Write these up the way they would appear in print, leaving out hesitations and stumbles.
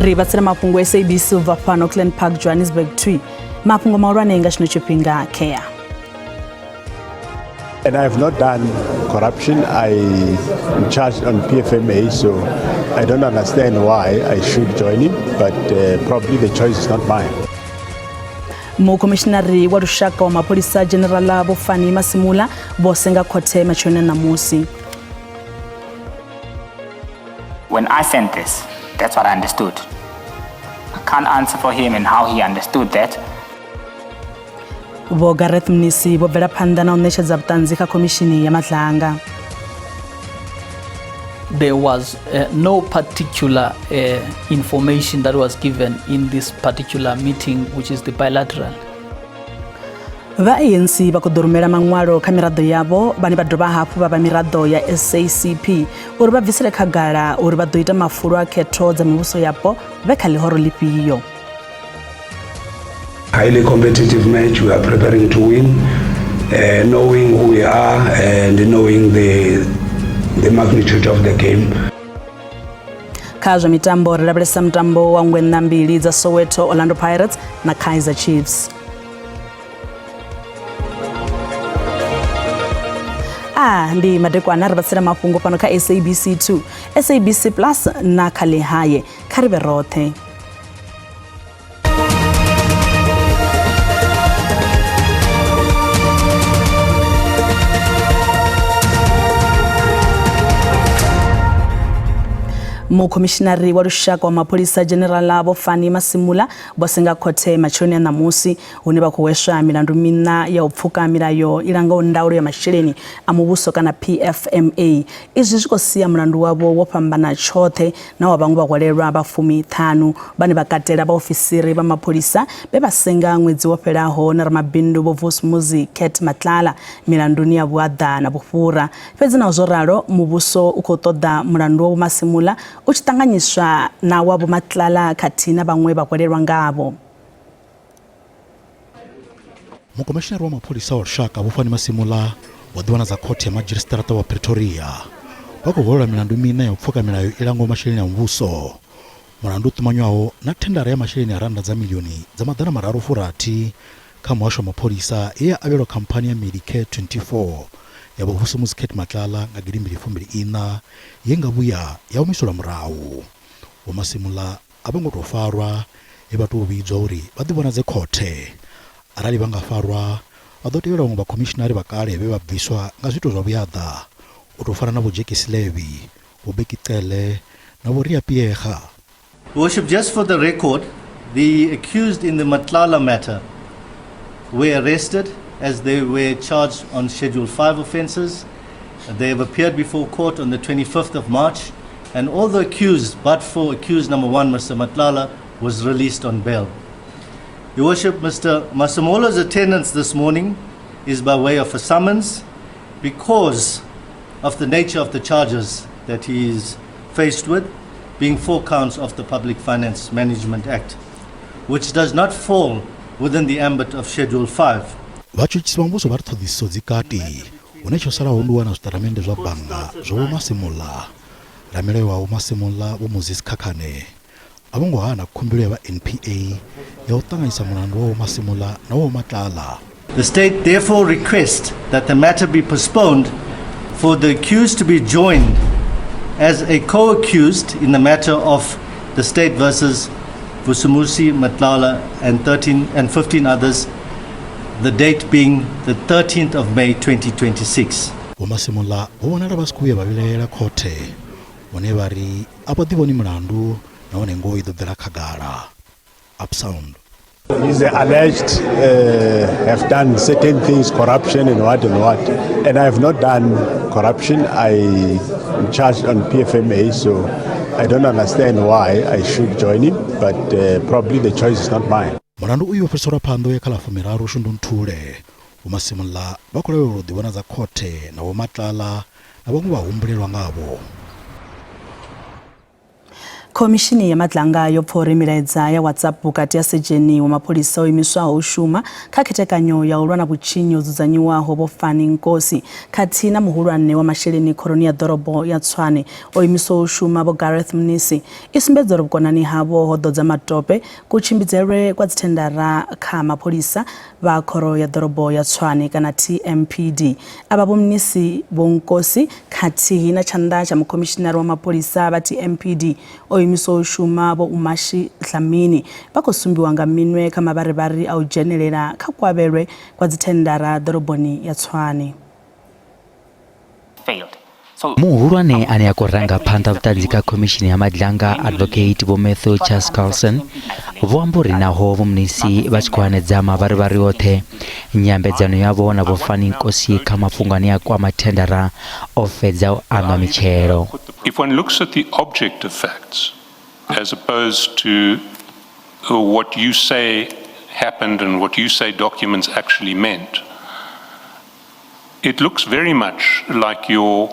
Ri vhatsela mafhungo SABC u bva fhano Auckland Park, Johannesburg 2. Mafhungo mahulwane nga tshino tshifhinga kea. And I have not done corruption. I am charged on PFMA, so I don't understand why I should join him, but probably the choice is not mine. Mukhomishinari wa lushaka wa mapholisa General Vho Fannie Masemola vho senga khothe matsheloni a ṋamusi. When I sent this, that's what I understood. I can't answer for him and how he understood that. Vho Gareth Mnisi vho bvela phanḓa na u ṋetshedza vhuṱanzi kha khomishini ya Madlanga. There was no particular information that was given in this particular meeting, which is the bilateral. Vha ANC vha khou ḓo rumela maṅwalo kha miraḓo yavho vhane vha dovha hafhu vha vha miraḓo ya SACP uri vha bvisele khagala uri vha ḓo ita mafulo a khetho dza mivhuso yapo vhe kha ḽihoro ḽifhio. Highly competitive match. We are preparing to win, knowing who we are and knowing the magnitude of the game. Kha zwa mitambo ri lavhelesa mutambo wa ngweṋa mbili dza Soweto Orlando Pirates na Kaizer Chiefs. Ndi madekwana ri vhatsela mafhungo fhano kha SABC 2, SABC Plus na kha Lehae. Kha ri vhe roṱhe. Mukhomishinari wa lushaka wa mapholisa General Vho Fannie Masemola vho senga khothe matsheloni a ṋamusi hune vha khou hweswa milandu miṋa ya u pfuka milayo i langaho ndaulo ya masheleni a muvhuso kana PFMA. Izwi zwi khou sia mulandu wavho wo fhambana tshoṱhe na wa vhaṅwe vhahwalelwa vha 15 vhane vha katela vhaofisiri vha mapholisa vhe vha senga ṅwedzi wo fhelaho na ramabindu Vho Vusimuzi Cat Matlala milanduni ya vhuaḓa na vhufhura. Fhedzi naho zwo ralo, muvhuso u khou ṱoḓa mulandu wa Vho Masemola u tshi ṱanganyiswa na wa Vho Matlala khathihi na vhaṅwe vhahwelelwa ngavho. Mukomishinari wa mapholisa wa lushaka Vho Fannie Masemola vho ḓivhonadza khothe ya madzhisiṱiraṱa wa Pretoria. Vha khou hwelelwa milandu miṋa ya u pfuka milayo i langaho masheleni a muvhuso. Mulandu u ṱumanywaho na thendara ya masheleni a rannda dza miḽioni dza 360 kha muhasho wa mapholisa ye ya avhelwa khamphani ya Medicare 24 ya Vho Vusimuzi Cat Matlala nga 2024 ye nga vhuya ya humiselwa murahu. Vho Masemola a vho ngo tou farwa he vha tou vhidzwa uri vha ḓivhonadze khothe. Arali vha nga farwa, vha ḓo tevhela vhaṅwe vhakhomishinari vha kale vhe vha bviswa nga zwiito zwa vhuyaḓa, u tou fana na Vho Jackie Selebi, Vho Bheki Cele na Vho Riah Phiyega. Worship, just for the record, the accused in the Matlala matter were arrested as they were charged on Schedule 5 offences. They have appeared before court on the 25th of March, and all the accused, but for accused number 1, Mr. Matlala, was released on bail. Your Worship, Mr. Masemola's attendance this morning is by way of a summons because of the nature of the charges that he is faced with, being 4 counts of the Public Finance Management Act, which does not fall within the ambit of Schedule 5. Vhatshutshisi vha muvhuso vha ri ṱhoḓisiso dzi kati, hune tsho salaho ndi u wana zwiṱatamennde zwa bannga zwa Vho Masemola. Ramilayo wa Vho Masemola Vho Moses Khakhane a vho ngo hana khumbelo ya vha NPA ya u ṱanganyisa mulandu wa Vho Masemola na wa Vho Matlala. The state therefore requests that the matter be postponed for the accused to be joined as a co-accused in the matter of the state versus Vusimuzi Matlala and 13 and 15 others, the date being the 13th of May 2026. Vho Masemola vho vhonala vha si khou vhuya vha vhilaela khothe, hune vha ri a vha ḓivhoni mulandu nahone ngoho i ḓo bvela khagala. Upsound. He's alleged have done certain things, corruption and what and what. And I have not done corruption. I am charged on PFMA, so I don't understand why I should join him, but probably the choice is not mine. Mulandu uyu wo fhiriselwa phanḓa u ya kha ḽa 30 Shundunthule. Vho Masemola vha khou lavhelelwa u ḓivhonadza khothe na Vho Matlala na vhaṅwe vhahumbulelwa ngavho. Khomishini ya Madlanga yo pfa uri milaedza ya WhatsApp vhukati ha sedzheni wa mapholisa o imiswaho u shuma kha khethekanyo ya u lwa na vhutshinyi ho dzudzanyiwaho Vho Fani Nkosi khathihi na muhulwane wa masheleni khoroni ya ḓorobo ya Tshwane o imiswaho u shuma Vho Gareth Mnisi i sumbedza uri vhukonani havho ho ḓodza matope kutshimbidzelwe kwa dzithendara kha mapholisa vha khoro ya ḓorobo ya Tshwane kana TMPD. Avha Vho Mnisi, Vho Nkosi khathihi na tshanḓa tsha mukhomishinari wa mapholisa vha TMPD o imiswaho u shuma Vho Umashi Dlamini vha khou sumbiwa nga minwe kha mavharivhari a u dzhenelela kha kuavhelwe kwa dzithendara ḓoroboni ya Tshwane. Failed. Muhulwane ane a khou ranga phanḓa vhuṱanzi kha khomishini ya Madlanga Advocate Vho Matthew Chaskalson vho amba uri naho Vho Mnisi vha tshi khou hanedza mavharivhari oṱhe, nyambedzano yavho na Vho Fani Nkosi kha mafhungo ane a kwama thendara o fhedza u aṋwa mitshelo. If one looks at the objective facts as opposed to what you say happened and what you say documents actually meant, it looks very much like your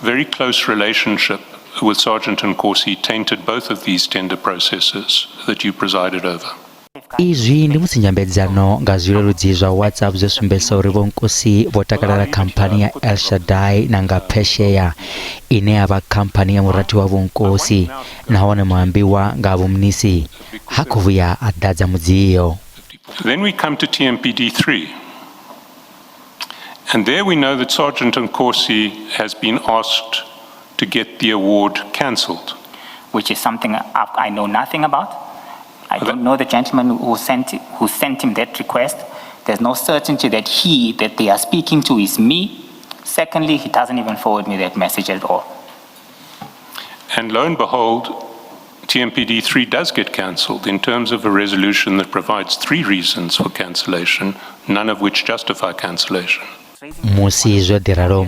very close relationship with Sergeant Nkosi tainted both of these tender processes that you presided over. Izwi ndi musi nyambedzano nga zwileludzi zwa WhatsApp zwo sumbedzisa uri Vho Nkosi vho takalela khamphani ya El Shaddai na nga phesheya ine ya vha khamphani ya murathu wa Vho Nkosi nahone muambiwa nga Vho Mnisi ha khou vhuya a ḓadza mudzio. Then we come to TMPD 3. And there we know that Sergeant Nkosi has been asked to get the award cancelled. Which is something I know nothing about. I don't know the gentleman who sent him that request. There's no certainty that he that they are speaking to is me. Secondly, he doesn't even forward me that message at all. And lo and behold, TMPD 3 does get cancelled in terms of a resolution that provides three reasons for cancellation, none of which justify cancellation. Musi zwo ḓi ralo,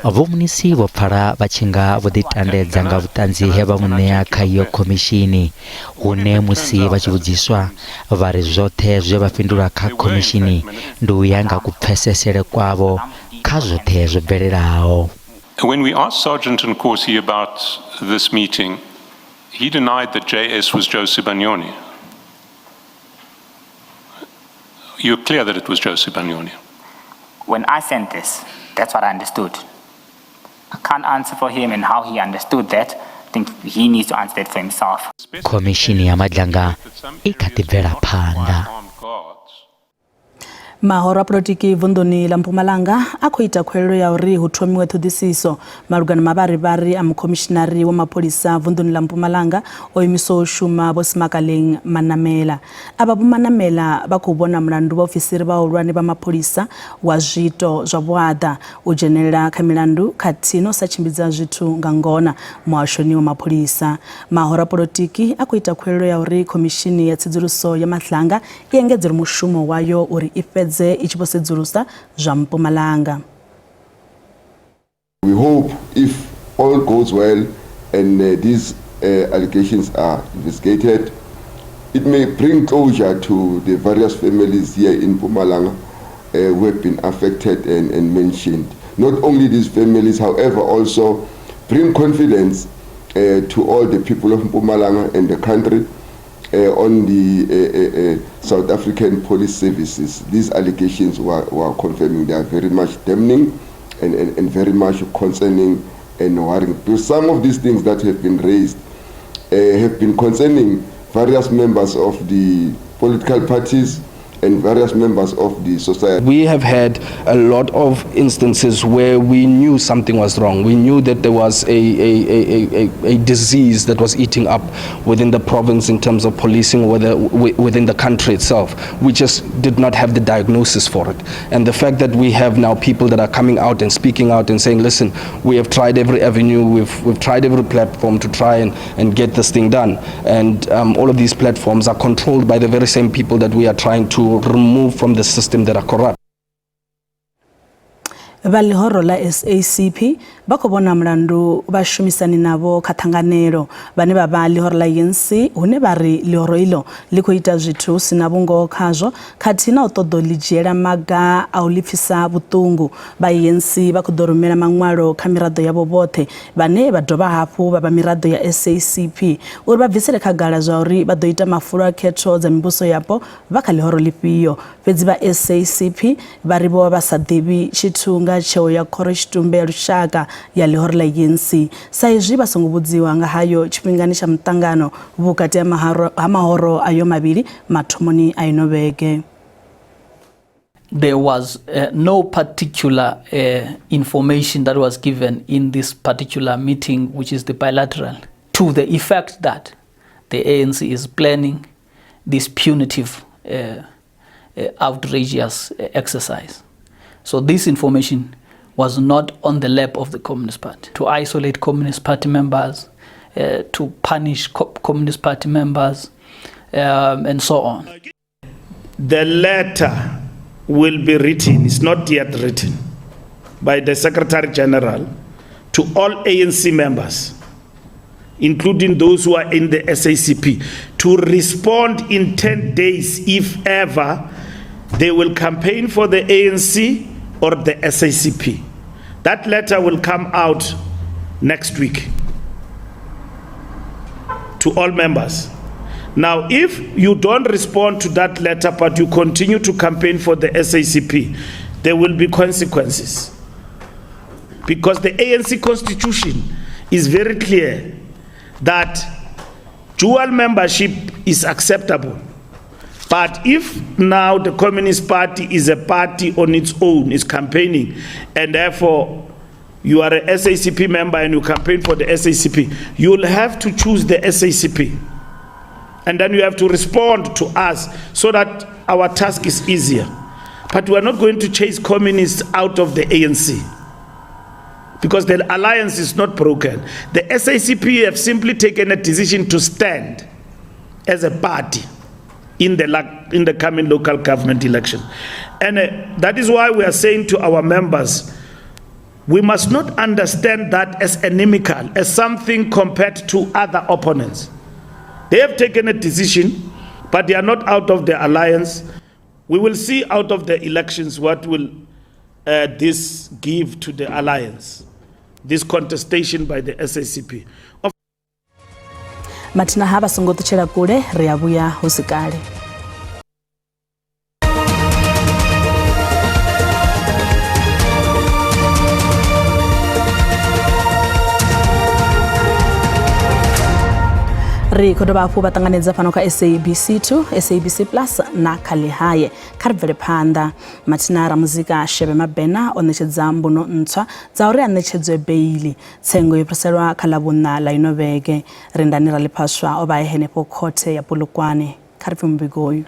Vho Mnisi vho pfala vha tshi nga vho ḓitandedza nga vhuṱanzi he vha vhu ṋea kha iyo khomishini, hune musi vha tshi vhudziswa vha ri zwoṱhe zwe vha fhindula kha khomishini ndi u ya nga kupfesesele kwavho kha zwoṱhe zwo bvelelaho. When we asked Sergeant Nkosi about this meeting, he denied that JS was Joe Sibanyoni. You're clear that it was Joe Sibanyoni. When I sent this, that's what I understood. I can't answer for him and how he understood that. I think he needs to answer that for himself. Khomishini ya Madlanga i kha ḓi bvela phanḓa. Mahoro a polotiki vunḓuni ḽa Mpumalanga a khou ita khuwelelo ya uri hu thomiwe ṱhoḓisiso malugana mavharivhari a mukhomishinari wa mapholisa vunḓuni ḽa Mpumalanga o imiswaho u shuma Vho Semakaleng Manamela. Avha Vho Manamela vha khou vhona mulandu vhaofisiri vhahulwane vha mapholisa wa zwiito zwa vhuaḓa, u dzhenelela kha milandu khathihi na u sa tshimbidza zwithu nga ngona muhashoni wa mapholisa. Mahoro a polotiki a khou ita khuwelelo ya uri khomishini ya tsedzuluso ya Madlanga i engedzelwe mushumo wayo uri i fhedze i tshi vho sedzulusa zwa Mpumalanga. We hope if all goes well and these allegations are investigated, it may bring closure to the various families here in Mpumalanga who have been affected and mentioned. Not only these families, however, also bring confidence to all the people of Mpumalanga and the country on the South African police services. These allegations were confirming they are very much damning and very much concerning and worrying. Because some of these things that have been raised have been concerning various members of the political parties and various members of the society. We have had a lot of instances where we knew something was wrong. We knew that there was a disease that was eating up within the province in terms of policing, whether within the country itself. We just did not have the diagnosis for it. And the fact that we have now people that are coming out and speaking out and saying, "Listen, we have tried every avenue, we've tried every platform to try and get this thing done." And all of these platforms are controlled by the very same people that we are trying to remove from the system that are corrupt. Vha ḽihoro ḽa SACP Vha khou vhona mulandu vhashumisani navho kha ṱhanganelo vhane vha vha ḽihoro ḽa ANC, hune vha ri ḽihoro iḽo ḽi khou ita zwithu hu si na vhungoho khazwo khathihi na u ṱoḓa u ḽi dzhiela maga a u ḽi pfisa vhuṱungu. Vha ANC vha khou ḓo rumela maṅwalo kha miraḓo yavho vhoṱhe vhane vha dovha hafhu vha vha miraḓo ya SACP uri vha bvisele khagala zwa uri vha ḓo ita mafulo a khetho dza mivhuso yapo vha kha ḽihoro ḽifhio. Fhedzi vha SACP vha ri vho vha vha sa ḓivhi tshithu nga tsheo ya khorotshitumbe ya lushaka ya ḽihoro ḽa ANC sa izwi vha songo vhudziwa nga hayo tshifhingani tsha muṱangano vhukati ha mahoro ayo mavhili mathomoni a ino vhege. There was no particular information that was given in this particular meeting, which is the bilateral, to the effect that the ANC is planning this punitive, outrageous exercise. So this information was not on the lap of the Communist Party. To isolate Communist Party members, to punish Communist Party members, and so on. The letter will be written, it's not yet written, by the Secretary General to all ANC members, including those who are in the SACP, to respond in 10 days if ever they will campaign for the ANC or the SACP. That letter will come out next week to all members. Now, if you don't respond to that letter, but you continue to campaign for the SACP, there will be consequences. Because the ANC constitution is very clear that dual membership is acceptable. But if now the Communist Party is a party on its own, is campaigning, and therefore you are a SACP member and you campaign for the SACP, you'll have to choose the SACP. And then you have to respond to us so that our task is easier. But we are not going to chase communists out of the ANC, because the alliance is not broken. The SACP have simply taken a decision to stand as a party in the coming local government election. And that is why we are saying to our members, we must not understand that as inimical, as something compared to other opponents. They have taken a decision, but they are not out of the alliance. We will see out of the elections what will this give to the alliance, this contestation by the SACP. Mathina ha vha songo ṱutshela kule, ri a vhuya hu si kale. Ri khou dovha hafhu vha ṱanganedza fhano kha SABC 2, SABC Plus na kha Ḽihae. Kha ri bvele phanḓa. Mathina ramuzika Shebe Mabena o ṋetshedza mbuno ntswa dza uri a ṋetshedzwe beili. Tsengo yo fhiriselwa kha Ḽavhuṋa ḽa ino vhege. Rendani Raliphaswa o vha e henefho khothe ya Polokwane. Kha ri pfe muvhigo uyu.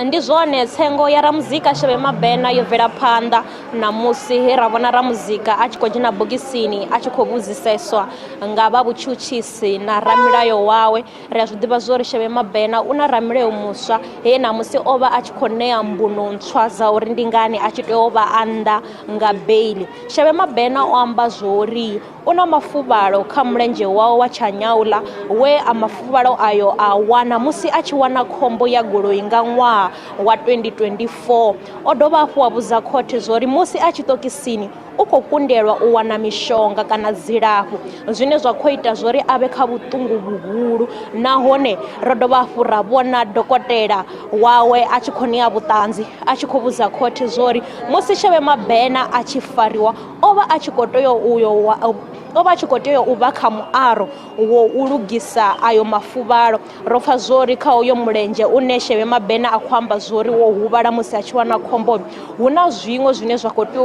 Ndi zwone, tsengo ya ramuzika Shebe Mabena yo bvela phanḓa ṋamusi he ra vhona ramuzika a tshi khou dzhena bogisini a tshi khou vhudziseswa nga vha vhutshutshisi na ramilayo wawe. Ri a zwi ḓivha zwori Shebe Mabena u na ramilayo muswa he ṋamusi o vha a tshi khou ṋea mbuno ntswa dza uri ndi ngani a tshi tea u vha a nnḓa nga beili. Shebe Mabena o amba zwori u na mafuvhalo kha mulenzhe wawe wa tshanyaula we a mafuvhalo ayo a wana musi a tshi wana khombo ya goloi nga ṅwaha wa 2024. O dovha hafhu a vhudza khothe zwori musi a tshi ṱokisini u khou kundelwa u wana mishonga kana dzilafho, zwine zwa khou ita zwori a vhe kha vhuṱungu vhuhulu. Nahone ro dovha hafhu ra vhona dokotela wawe a tshi khou ṋea vhuṱanzi a tshi khou vhudza khothe zwori musi Shebe Mabena a tshi fariwa o vha a tshi khou tea uyo o vha a tshi khou tea u vha kha muaro wo u lugisa ayo mafuvhalo. Ro pfa zwori kha uyo mulenzhe une Shebe Mabena a khou amba zwori wo huvhala musi a tshi wana khombo, hu na zwiṅwe zwine zwa khou tea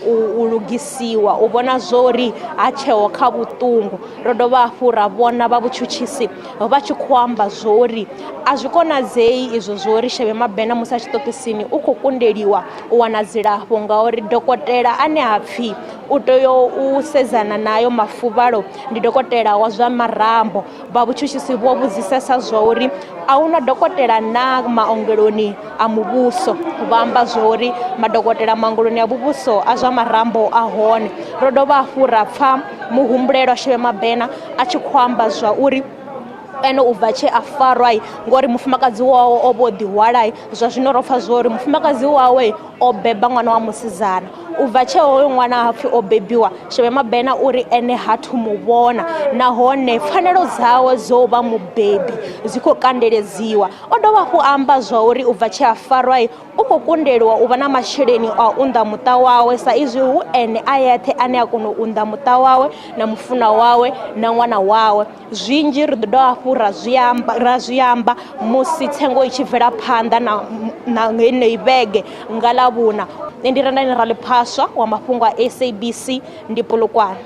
u lugisiwa u vhona zwori ha tsheho kha vhuṱungu. Ro dovha hafhu ra vhona vha vhutshutshisi vha tshi khou amba zwori a zwi konadzei izwo zwori Shebe Mabena musi a tshi ṱokisini u khou kundeliwa u wana dzilafho ngauri dokotela ane ha pfhi u tea u sedzana nayo mafuvhalo ndi dokotela wa zwa marambo. Vha vhutshutshisi vho vhudzisesa zwa uri a huna dokotela na maongeloni a muvhuso. Vha amba zwori madokotela maongeloni a muvhuso a zwa marambo a hone. Ro dovha hafhu ra pfa muhumbulelwa Shebe Mabena a tshi khou amba zwa uri ene u bva tshe a farwa ngori mufumakadzi wawe o vho ḓihwala, zwa zwino ro pfa zwori mufumakadzi wawe o beba ṅwana wa musidzana. U bva tshe hoyo ṅwana hapfi o bebiwa, Shebe Mabena uri ene ha thu mu vhona, nahone pfanelo dzawe dzo vha mubebi dzi khou kandeledziwa. O dovha hafhu amba zwa uri u bva tshe a farwa u khou kundeliwa u vha na masheleni a unḓa muṱa wawe, sa izwi hu ene a yeṱhe ane a kona u unḓa muṱa wawe na mufuna wawe na ṅwana wawe. Zwinzhi ri ḓo dovha hafhu ra zwi amba musi tsengo i tshi bvela phanḓa na heneyi vhege nga Ḽavhuna. Nṋe ndi Rendani Raliphaswa wa mafhungo a SABC ndi Polokwane.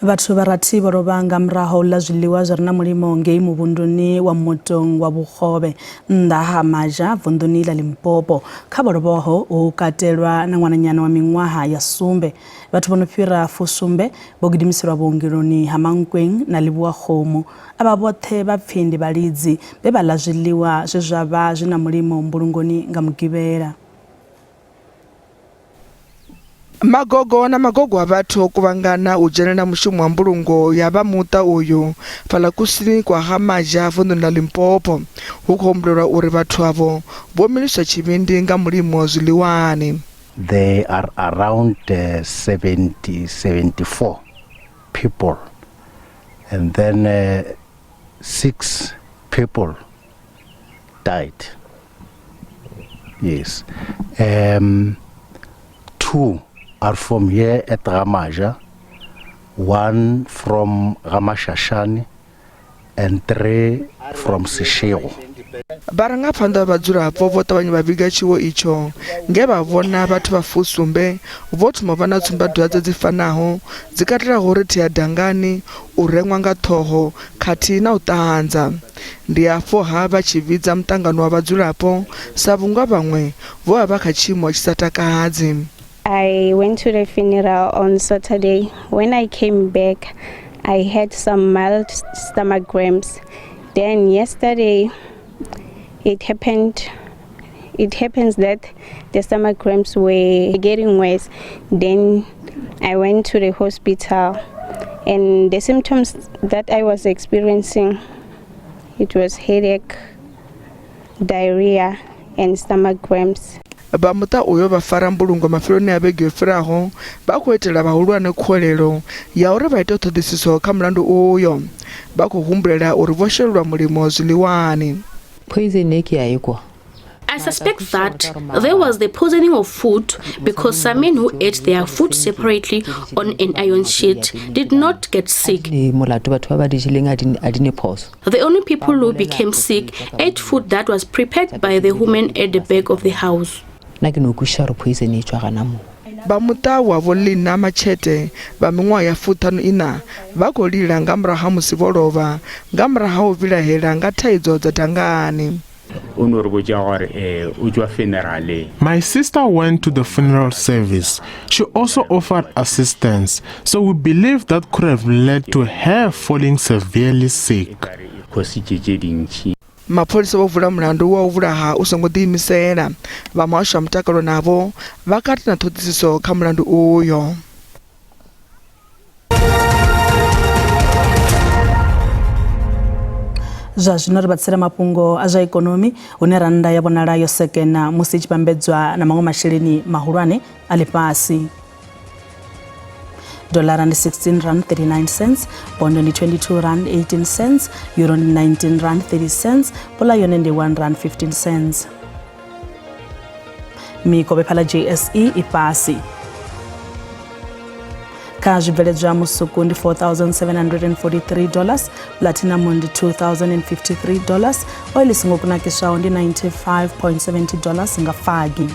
Vhathu vha rathi vho lovha nga murahu ḽa zwiḽiwa zwi re na mulimo ngei muvhunduni wa Mutong wa Vhukhovhe nnḓa ha Mazha vunḓuni ḽa Limpopo. Kha vho lovhaho hu katelwa na ṅwananyana wa miṅwaha ya sumbe. Vhathu vho no fhira 70 vho gidimiselwa vhuongeloni ha Mankweng na Livhuwakgomo. Avha vhoṱhe vha pfi ndi vhalidzi vhe vha ḽa zwiḽiwa zwe zwa vha zwi na mulimo mbulungoni nga Mugivhela. Magogo na magogo a vhathu o kuvhangana u dzhenela mushumo wa mbulungo ya vha muṱa uyu fhaḽa kusini kwa Ha Mazha vunḓuni ḽa Limpopo. Hu khou humbulelwa uri vhathu avho vho miliswa tshivhindi nga mulimo zwiḽiwani. There are around 70, 74 people, and then 6 people died. Yes. 2 are from here at Ramaja, 1 from Ramashashani, and 3 from Seshego. Vharangaphanḓa vha vhadzulapo vho ṱavhanya vha vhiga tshiwo itsho nge vha vhona vhathu vha 70 vho thoma vha na tsumbadwadze dzi fanaho dzi katelaho uri thea dangani, u reṅwa nga ṱhoho khathihi na u ṱanza. Ndi afho ha vha tshi vhidza muṱangano wa vhadzulapo sa vhunga vhaṅwe vho vha vha kha tshiimo tshi sa takadzi. I went to the funeral on Saturday. When I came back, I had some mild stomach cramps. Then yesterday, it happened. It happens that the stomach cramps were getting worse. Then I went to the hospital, and the symptoms that I was experiencing, it was headache, diarrhea, and stomach cramps. Vha muṱa uyo vha fara mbulungo mafheloni a vhege yo fhiraho vha khou itela vhahulwane khuwelelo ya uri vha ite ṱhoḓisiso kha mulandu uyo. Vha khou humbulela uri vho shelelwa mulimo zwiḽiwani. Poison e ke a e kwa. I suspect that there was the poisoning of food because some men who ate their food separately on an iron sheet did not get sick. The only people who became sick ate food that was prepared by the woman at the back of the house. Vha muṱa wa Vho Lina Machete vha miṅwaha ya 54 vha khou lila nga murahu ha musi vho lovha nga murahu ha u vhilahela nga thaidzo dza dangani. My sister went to the funeral service. She also offered assistance, so we believe that could have led to her falling severely sick. Mapholisa vho vula mulandu wa u vhulaha u songo ḓiimisela. Vha muhasho wa mutakalo navho vha kati na ṱhoḓisiso kha mulandu uyo. Zwa zwino ri vha tsela mafhungo a zwa ikonomi hune rannda ya vhonala yo sekena musi i tshi vhambedzwa na maṅwe masheleni mahulwane a ḽifhasi. Dollar ndi 16 rand 39 cents, bondo ndi 22 rand 18 cents, euro ndi 19 rand 30 cents, pula yone ndi 1 rand 15 cents. Mikovhe fhala JSE i fhasi. Kha zwibveledzwa musuku ndi $4,743, platinum ndi $2,053, oil i songo kunakiswaho ndi $95.70 nga fagi.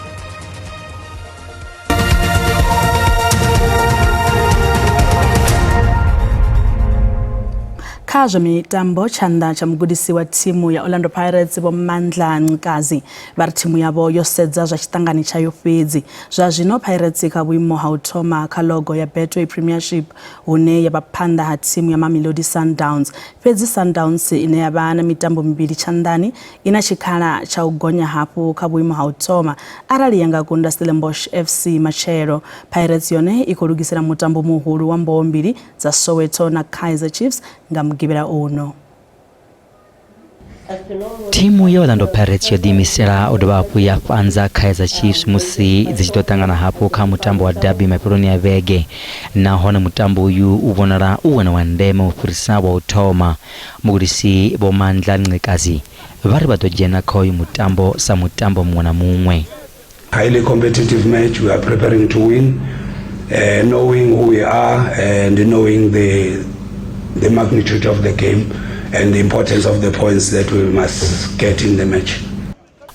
Kha Kha zwa mitambo, tshanḓa tsha mugudisi wa thimu ya Orlando Pirates Vho Mandla Ncikazi vha ri thimu yavho yo sedza zwa tshiṱangani tshayo fhedzi. Zwa zwino Pirates i kha vhuimo ha u thoma kha logo ya Betway Premiership hune ya vha phanḓa ha thimu ya Mamelodi Sundowns. Fhedzi Sundowns ine ya vha na mitambo mivhili tshanḓani i na tshikhala tsha u gonya hafhu kha vhuimo ha u thoma arali ya nga kunda Stellenbosch FC matshelo. Pirates yone i khou lugisela mutambo muhulu wa mboho mbili dza Soweto na Kaizer Chiefs nga Mugivhela uno. Thimu ya Orlando Pirates yo ḓiimisela u dovha hafhu ya fhanza Kaizer Chiefs musi dzi tshi ḓo ṱangana hafhu kha mutambo wa derby mafheloni a vhege, nahone mutambo uyu u vhonala u wone wa ndeme u fhirisa wa u thoma. Mugudisi Vho Mandla Ncikazi vha ri vha ḓo dzhena kha uyu mutambo sa mutambo muṅwe na muṅwe. Highly competitive match. We are preparing to win, knowing who we are and knowing the magnitude of the game and the importance of the points that we must get in the match.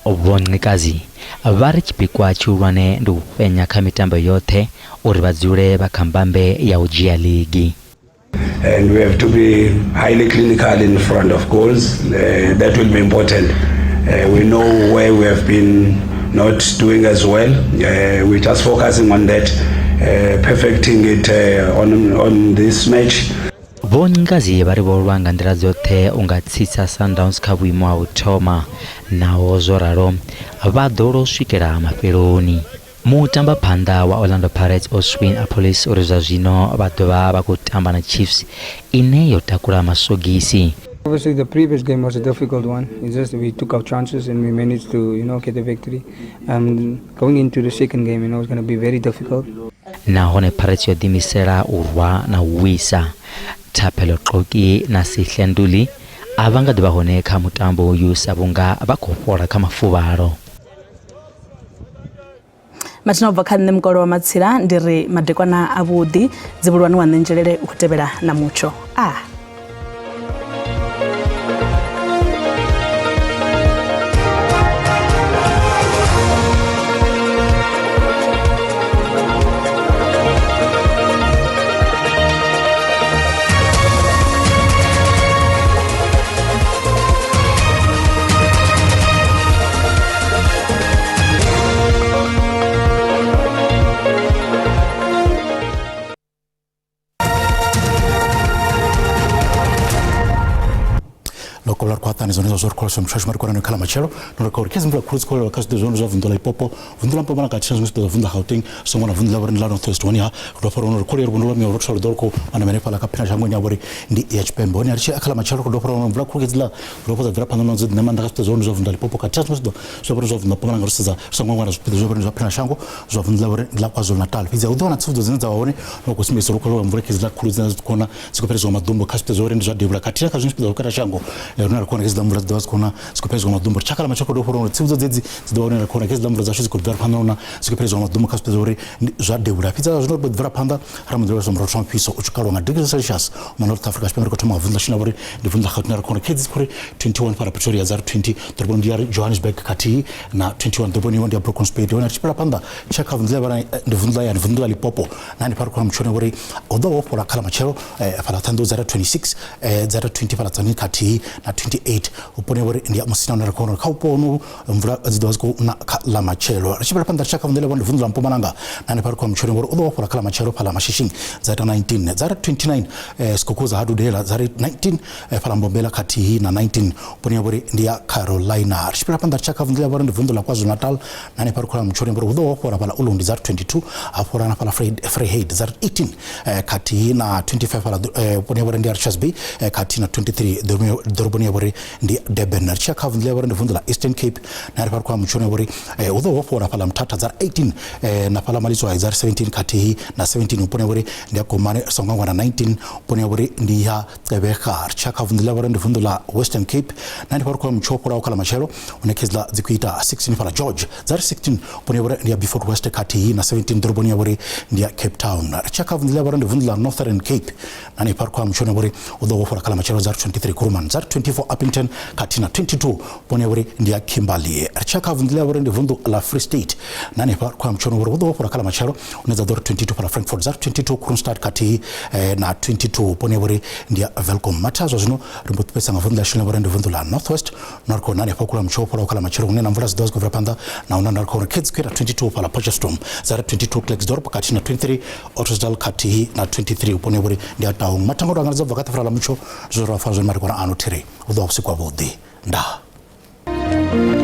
Vho Ncikazi vha ri tshipikwa tshihulwane ndi u fhenya kha mitambo yoṱhe uri vha dzule vha kha mbambe ya u dzhia ligi. And we have to be highly clinical in front of goals. That will be important. We know where we have been not doing as well. We're just focusing on that, perfecting it on this match. Vho Ncikazi vha ri vho lwa nga nḓila dzoṱhe u nga tsitsa Sundowns kha vhuimo ha u thoma. Naho zwo ralo, vha ḓo lwa u swikela mafheloni. Mutambaphanḓa wa Orlando Pirates Oswin Appollis uri zwa zwino vha ḓo vha vha khou tamba na Chiefs ine yo takula masogisi. Obviously the previous game was a difficult one. It's just we took our chances and we managed to, you know, get the victory. Going into the second game, you know, it's going to be very difficult. Nahone Pirates yo ḓiimisela u rwa na u wisa. Thapelo Xoki na Sihle Nduli a vha nga ḓo vha hone kha mutambo uyu sa vhunga vha khou fhola kha mafuvhalo. Mathina u bva kha nṋe Mukolo wa Matsila ndi ri madekwana avhuḓi dzivhulwani wa ṋenzhelele u khou tevhela na mutsho a. Lokola ri khou aṱani zwone zwa zwo ri khou lwesa mushashu mari kona khala matshelo no ri khou ri khezi mvula khulu dzi khou lelwa kha zwiṱo zwone zwa vunḓu ḽa Limpopo, vunḓu ḽa Mpumalanga khathihi na zwiṅwe zwiṱo zwa vunḓu ḽa Gauteng songo na vunḓu ḽa vhori ndi ḽa North West. Hone ha ri dovha uri ri khou ri vunḓu ḽa Miolo ri ḓo ri khou wana hanefhaḽa kha phina shangoni ya vhori ndi ya Tshipembe. Hone ha ri tshi khala matshelo ri khou dovha uri mvula khulu hedziḽa ri dovha dza bvela phanḓa na dzo ḓi maanḓa kha zwiṱo zwone zwa vunḓu ḽa Limpopo khathihi na zwiṅwe zwiṱo zwa vhori zwa vunḓu ḽa Mpumalanga ri sedza ri songo wana zwipiḓa zwa vhori ndi zwa phina shango zwa vunḓu ḽa vhori ndi ḽa KwaZulu Natal. Fhedzi hu ḓo vha na tsivhudzo dzine dza vha hone no khou sumbedzisa uri khou lwa mvula hedziḽa khulu dzine dza khou na dzi khou fheledziwa maḓumbu kha zwipiḓa zwa uri ndi zwa devhula khathihi na kha zwiṅwe zwipiḓa zwa vhukati ha shango rine ra khou wana hedziḽa mvula dzi ḓovha dzi khou na dzi khou fheledziwa maḓumbu. Ri tshakhala matshelo khou dovha uri tsivhudzo dzedzi dzi ḓovha hone ra khou wana hedziḽa mvula dzashu dzi khou bvela phanḓa na dzi khou fheledziwa maḓumbu kha zwipiḓa zwa uri ndi zwa devhula. Fhedzi zwino ri bvela phanḓa ra mbo ḓi lavhelesa murotho wa mufhiso u tshi kalwa nga degrees Celsius ma North Africa Tshipembe ri khou thoma nga vunḓu ḽa tshine uri ndi vunḓu ḽa Gauteng ra khou wana khedzi dzi khou ri 21 fhala Pretoria dza ri 20 ḓoroboni ndi ya Johannesburg khathihi na 21 ḓoroboni iwe ndi ya Broken Spade. Hone ri tshi fhela phanḓa tsha kha vunḓu ḽa ndi vunḓu ḽa yani vunḓu ḽa Limpopo na hanefha ri khou wana mutshone uri hu ḓo vha ho fhola kha ḽa matshelo fhala Ṱhohoyanḓou dza ri 26 dza ri 20 fhala Tzaneen khathihi na 28 vhuponi ha uri ndi ya Musina hune ri khou wana uri kha vhupo honovhu mvula dzi ḓo vha dzi khou na kha ḽa matshelo. Ri tshi fhela phanḓa ri tshi kha vunḓu ḽa ndi vunḓu ḽa Mpumalanga na hanefha ri khou wana mutshone uri u ḓo vha ho fhola kha ḽa matshelo fhala Mashishing dza ita 19 dza ri 29 Skukuza ha Dudela dza ri 19 fhala Mbombela khathihi na 19 vhuponi ha vhori ndi ya Carolina. Ri tshi fhela phanḓa ri tshi kha vunḓu ḽa vhori ndi vunḓu ḽa KwaZulu Natal na hanefha ri khou wana mutshone uri hu ḓo vha ho fhola fhala Ulundi dza ri 22 ha fhola na fhala Vryheid dza ri 18 khathihi na 25 fhala vhuponi ha vhori ndi ya Richards Bay khathihi na 23 ḓoroboni ya vhori ndi Durban. Ri tshi ya kha vunḓu ḽa vhori ndi vunḓu ḽa Eastern Cape na hanefha ri khou wana mutshone uri hu ḓo vha ho fhola fhala Mthatha dza ri 18 na fhala Malitswai dza ri 17 khathihi na 17 vhuponi ha vhori ndi ya Gomane ri songo hangwa na 19 vhuponi ha vhori ndi ya Gqeberha. Ri tshi ya kha vunḓu ḽa vhori ndi vunḓu ḽa Western Cape na hanefha ri khou wana mutsho wo fholaho kha ḽa matshelo hune khezila dzi khou ita 16 fhala George dza ri 16 vhuponi ha vhori ndi ya Beaufort West khathihi na 17 ḓoroboni ya vhori ndi ya Cape Town. Ri tshi ya kha vunḓu ḽa vhori ndi vunḓu ḽa Northern Cape na hanefha ri khou wana mutsho une vhori u ḓo vha wo fhola kha ḽa matshelo dza ri 23 Kuruman dza ri 24 Upington khathihi na na 22 vhone uri ndi ya Kimberley. Ri tshi ya kha vunḓu ḽa uri ndi vunḓu ḽa Free State, na hanefha ri khou ya mutshoni uri hu ḓo vha fhura kha ḽa matshelo hune dza ḓo ri 22 fhala Frankfurt, dza ri 22 Kroonstad khathihi na 22 vhone uri ndi ya Welkom. Matha zwa zwino ri mbo ṱupesa nga vunḓu ḽashu ḽine uri ndi vunḓu ḽa North West, na ri khou na hanefha khou mutsho fholaho kha ḽa matshelo hune na mvula dzi ḓo vha dzi khou bvela phanḓa na huna na ri khou uri Kids Queer 22 fhala Potchefstroom, dza ri 22 Klerksdorp khathihi na 23 Ottosdal khathihi na 23 vhuponi uri ndi a Taung. Mathango ro angaredza bva kha ṱafula ḽa mutsho zwo ro fa zwone marikwana ano thiri hu ḓo vha vhusiku havhuḓi. Ndaa.